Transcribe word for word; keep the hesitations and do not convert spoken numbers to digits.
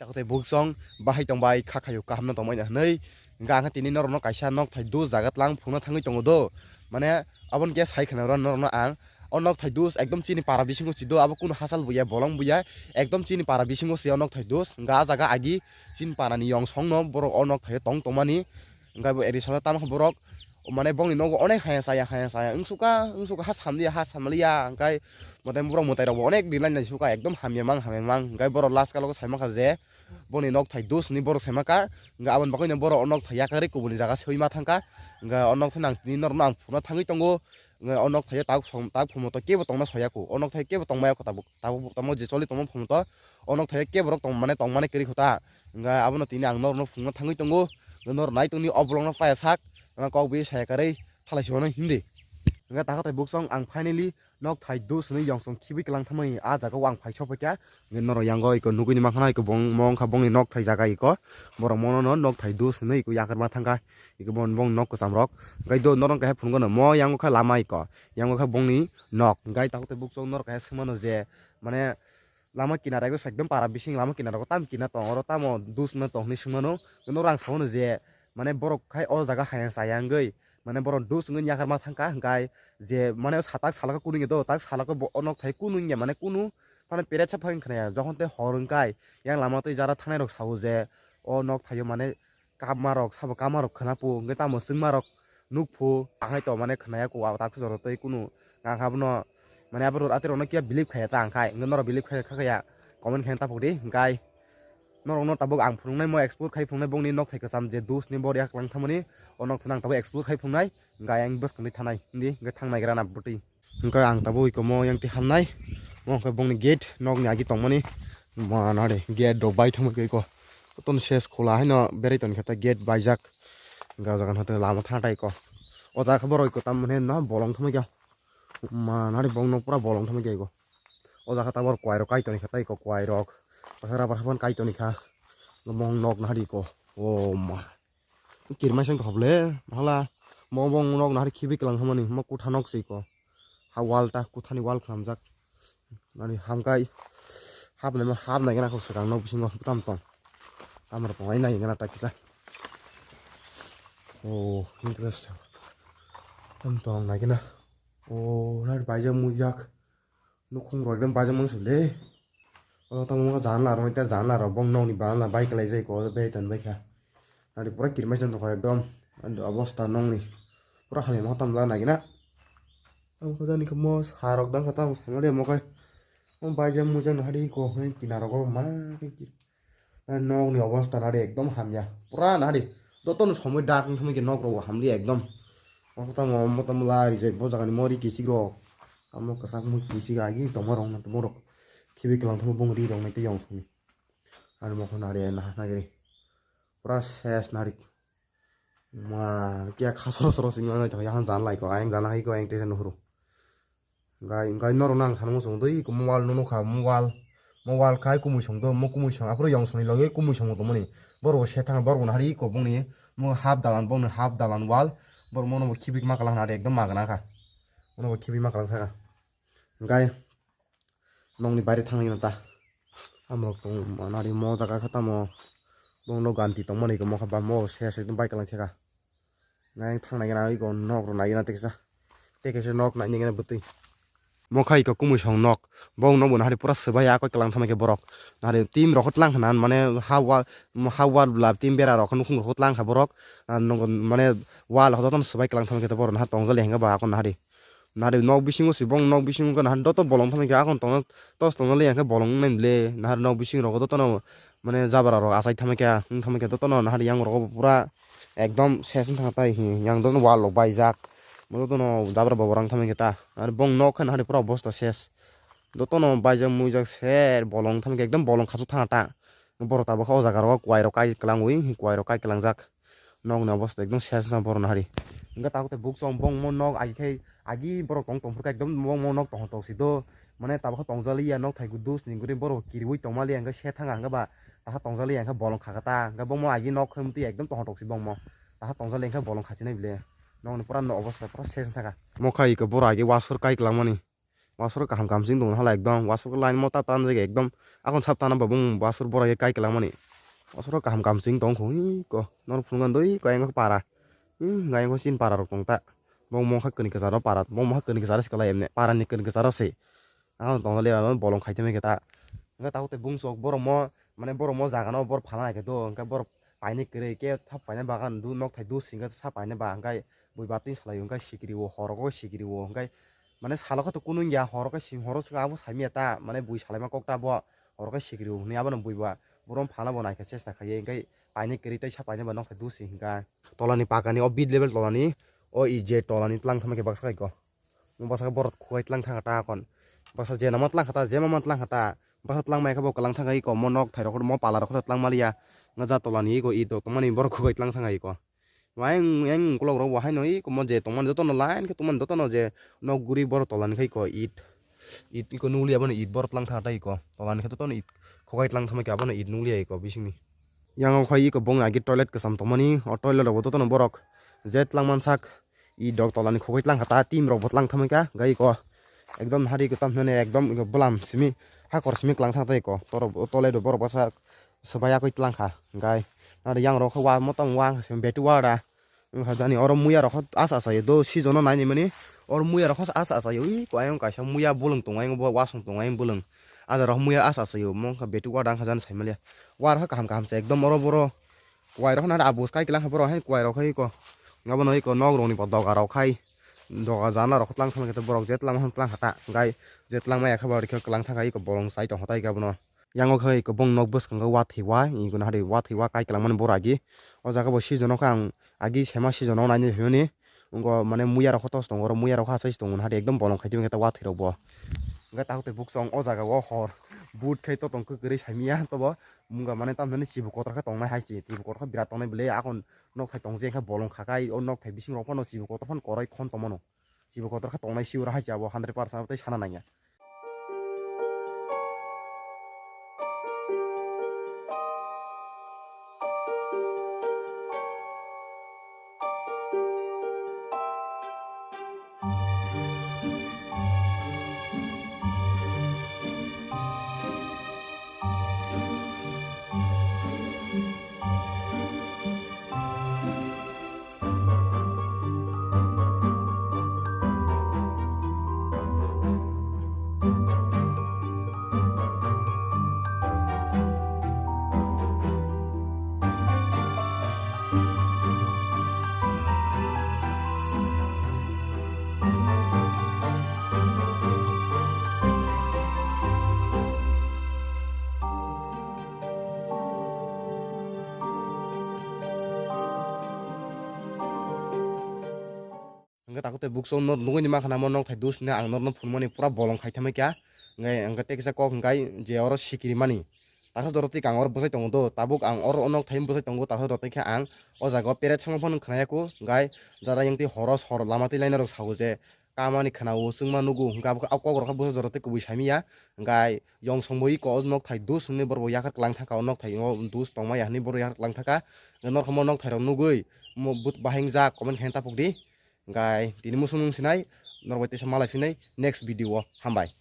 Takhutai buksong bahai tongbai kha khayo kaham no tongmani hinwi. Hingkha ang tini norokno kaisa nokthai dus jaga tlang phunukna thangwi tongo do. Mane aboni khe sai khna norokno ang. O nokthai dus ekdom chini para bisingo si do, abo kunu hachal buya, bolong buya, ekdom chini para bisingo si o nokthai dus. Hingkha ah jaga agi chini para ni yong song no borok o nokthai o tong tongmani. Hingkha bo eri salo tamo khe borok, mane bongni nogo onek haya chaya, haya chaya, wngsuka, wngsuka, ha samliya, ha samliya, hingkha mote borok mwtai rok bo onek rilai nai suka, ekdom hamya mang, hamya mang. Hingkha borok last kalo sai mankha je boni nokthai dus hinwi borok sai mankha. Hingkha aboni bagwi no borok o nokthai yakarwi kubuni jaga sewi ma thangkha. Hingkha o nokthai nang tini norokno ang phunukna thangwi tongo. Hingkha o nokthai o tak som, tak phumo to kebo tongna soya ku. O nokthai kebo tongmaya ku tabuk, tabuk tamo je choli tongma phumo to. O nokthai o kebo rok tong mane tongmani kwrwi kho ta. Hingkha abono tini ang norokno phunukna thangwi tongo. Norok nai tongni o vlog no paya sak. Kok bi saya karwi thalai si hwnwi hindi. Hingkha takhutai buksong ang finally nokthai dus hinwi yong song khibwi kwlang thangmani ah jaga o ang phai sok phaikha. Hingkhe norok yango iko nugwini mankha na iko bong-, mo wngkha bongni nokthai jaga iko. Borok mono no nokthai dus hinwi iko yakarma thangkha. Iko bon bong nok kwcham rok. Hingkhe do norok khe phunukgo no mo yango khe lama iko. Yango khe bongni nok. Hingkhe takhutai buksong norok khe swngmano je mane lama kinara iko ekdom para bising lama kinara o tam kina tong oro tamo dus no tong hinwi swngmano. Norok ang samano je mane borok khai o jaga hayang chaya wngwi mane borok dus wngwi yakarma thangkha hingkha je mane satak salaka kunu wngya do tak salaka bo o nokthai kunu wngya mane kunu phano peretsa phai wngkha ya jokhon tei hor wngkha yang lama tei jara thangnai rok sao je o nokthai o mane kapma rok sabo kapma rok khwna phu hingkhe tamo chwngma rok nuk phu ahai to mane khwnaya ku tak joro tei kunu ang abono mane abo atwi rok no kiya believe khaya ta ang khai hingkhe norok believe khaya kha khaya comment khe ta pokdi hingkha. Norokno tabuk ang phunuknai mo explore khai phunuknai bongni nokthai kwcham je dus ni bor yak lang thangmani o nokthai ang tabuk explore khai phunuknai hingkha ayang bwskangni thanai hindi hingkhe thang naigra na bwtwi hingkha ang tabuk iko mo yang twi hamnai mo hwnkhe bongni gate nokni agi tongmani ma nari gate rok bai thangma khe iko koton ses khola haino berai toni khe ta gate baijak hingkha o jaga no lama thang tai iko o jaga khe borok iko tam mane no bolong thangma khe ma nari bong nok pura bolong thangma khe iko. O jaga tabor kwai rok kai toni kha tei ko kwai rok. Bwswk rubber hapan kai toni kha. Bong nok nahari ko. O ma. Kirmai seng khop le. Mahala. Mo bong nok nahari khibi klang hamani. Mo kutha nok si ko. Ha wall ta kuthani wall khlamjak. Nani hamkai. Hap nai ma hap nai gana ko swkang nok bisingo tam tong. Tamar tongai nai gana ta kisa. O interest. Tam tong nai gana. O nahari baijak muijak. Nukhung rok ekdem baijak mang sile. O tamo wngkha janla rok, ekta janla rok, bong nokni janla bai kwlai jai ko, bai ton bai kha. Nari pura kirmai chwng tongkha ekdom. Obosta nokni pura hamya ma tam la nai gina. Tamo kha jani kha mo sa rok dang kha tamo sa nari mo kai. Mo baijak muijak nahari ko, hoi kina rogo ma. Nokni obosta nari ekdom hamya. Pura nari. Jotono somoi dak wngkha nok rogo hamli ekdom. O tamo mo tamo la rijak bo jagani mori kisik rok. Tamo kwchak mui kisik agi tongma rok na tongma rok. Khibi kwlang thangma bong ri rok nai tei yong songni. Ani mokho nari na nagiri. Pura ses nari. Ma kiya kha soro soro sing nai thang yang jan lai ko ayang jan hai ko ayang tesa nuhuru. Gai gai norok nang san mo song doi ko mo wall no nokha mo wall. Mo wall khai kumui song do mo kumui song aphuru yong songni loge kumui song tongmani. Borok se thang borok nahari ko bongni mo half dalan bongni half dalan wall. Borok mono bo khibi ma kalang nari ekdom magana kha. Mono bo khibi ma kalang saka. Gai nokni baire thangna ta. Amrok tong manari mo jaga kha tamo. Bongno ganti tongmani khe mokha ba mo se se bai kalang theka. Nang thang nai gana iko nok rok nai gana teksa. Teksa nok nai gana bwtwi. Mokha iko kumui song nok. Bong nok bo nahari pura swbai ya koi kalang thama khe borok. Nahari team rok tlang khana mane ha wall ha wall bla team bera rok nukhung rok tlang kha borok. Mane wall hodo ton swbai kalang thama khe borok nahar tongjali hengba akon nahari. Nari nok bisingo si bong nok bisingo khe nahar doto bolong thangma khe akon tongna tos tongna le yang khe bolong nai le nahar nok bising rogo dotono mane jabra rok achai thangma khe ang thangma khe dotono nahar yang rogo pura ekdom ses wng thang tai hi yang dotono wall rok baijak dotono jabra bo rang thangma khe ta ar bong nok khe nahar pura obosta ses dotono baijak muijak ser bolong thangma khe ekdom bolong khachuk thang ta borok tabuk khe o jaga rogo kwai rok kai kwlangwi kwai rok kai kwlangjak. Nokni obosta ekdom ses wngkha borok nahari. Hingkhe tabuk tei bukchong bongmo nok agi khai agi borok tong tongphuru khai ekdom bongmo nok tong tok si do. Mane tabuk khe tongjaliya nok thai dus ni guri borok kiriui tongmaliya hingkhe se thanga hingkhe ba taha tongjaliya hingkhe bolong khaka ta hingkhe bongmo agi nok khai mtwi ekdom tong tok si bongmo. Taha tongjaliya hingkhe bolong khachi nai bile. Nokni pura nok obosta pura ses wngkha. Mo khai borok agi wasor kai kwlangmani. Wasoro kaham kaham sing tong hala ekdom. Wasoro line mo ta tan jage ekdom. Akon sab tana babung wasor bora ye kai kelang mani. Wasoro kaham kaham sing tong khong iko. Nor phungan doi ko eng para. Ih, ngai ko sin para rok tong ta. Bong mokha kani kacharo para. Bong mokha kani kacharo se kala emne. Para ni kani kacharo se. Ang tong le ano bolong khai teme keta. Nga tau te bung sok borok mo mane borok mo jaga no bor phala nai ke do. Engka bor paine kere ke thap paine bagan du nok thai du singga sa paine ba engkai bui batin salai engkai sikiri o horo ko sikiri o engkai mane salo kha to kunung ya horo ke sing horo sika abo saimya ta mane bui salai ma kok ta bo horo ke sikiri o hwnwi abo no bui ba borom phala bo nai khe chesta khai engkai paine kere tai sa paine ba nok thai du singga. Tola ni pakani o bid level tola ni o i je tola ni tlang thama ke baksa kai ko. Mo bwskango borok khugai tlang thangkha ta akon. Bwsa je namo tlang kha ta, je mama tlang kha ta. Bwsa tlang mai khe bo kwlang thangkha iko mo nok thairok mo pala rok tlang maliya. Nga ja tola ni iko ito tongmani borok khugai tlang thangkha iko. Wayang yang ukulok rok bo haino iko mo je tongmani jotono line khe tongmani jotono je nok guri borok tola ni khe iko it. It iko nukliya bono it borok tlang thangkha ta iko. Tola ni khe jotono it khugai tlang thangma khe abono it nukliya iko bisingni. Yang o khai iko bong agi toilet kwcham tongmani o toilet rok bo jotono borok je tlang mansak. I dok tola ni khogoi tlang kha ta, team rok bo tlang thamwi kha, gai ko ekdom hari ko tam hwnwi ekdom iko bwlam simi hakor simi klang thang tai ko, toro tole do borok bwsa swbai yakoi tlang kha, gai nari yang rok khe wa motom wa simi beti wa da wngkha jani oro muya rok kho asa asa yo do season o nai ni mani oro muya rok kho asa asa yo ui ko ayang kaisa muya bolong tong ayang bo wasong tong ayang bolong aja rok muya asa asa yo mo wngkha beti wa da wngkha jani sai maliya wa rok khe kaham kaham se ekdom oro boro. Kuwai rok na abo sky kilang borok hai kuwai rok hai ko. Ngabo no iko nok rok ni bo doga rok hai. Doga jana rok tlang thang khe borok je tlang tlang kha ta. Gai je tlang maya khe borok khe klang thang iko bolong sai tong hotai gabo no. Yango khe iko bong nok bwskango wathiwa iko na hari wathiwa kai kilang mani borok agi. O jaga bo season o khe ang agi sema season o naini phimani. Wngkha mane muya rok kho tos tongo, oro muya rok kho asai se tongo, hade ekdom bolong khai tongkhe ta watwi rok bo. Hwnkhe takhuk tei bukchong o jaga o hor but khai to tong kwrwi saimanya tobo wngkha mane tamoni chibu kotor khe tongnai hai se, chibu kotor khe birat tongnai bwle akon nok thai tong je khe bolong kha khai o nok thai bising rok phano chibu kotor phano korai khon tongmano, chibu kotor khe tongnai sio hai se abo hundred percent abo tei sana nangya. Hwnkhe takhuk tei bukchong no nugui ni mankha namo nok thai dus hinwi ang norno phunukmani pura bolong khai thamwi kha. Hwnkhe hwnkhe tei kisa kok hwnkhe je oro sikiri mani. Taksa jora twi ang oro bwsai tongo do, tabuk ang oro nok thai bwsai tongo, taksa jora twi khe ang o jaga o peret songma phano khwnaya kho. Hwnkhe jara yang twi horo sor lama twi laina rok sao je kamani khwnao chwngma nugo, hwnkhe abo khe kok rok khe bwsai jora twi kubui saimanya. Hwnkhe yong song bo iko o nok thai dus hinwi borok bo yakhar kwlang thangkha, o nok thai o dus tongmaya hinwi borok yakhar kwlang thangkha. Hwnkhe norok mo nok thai rok nugui mo but bahai wngjak comment khe tapuk di. Hwnkhe tini muchung nung sinai, norok bai teisa malai phinai next video o. Hambai.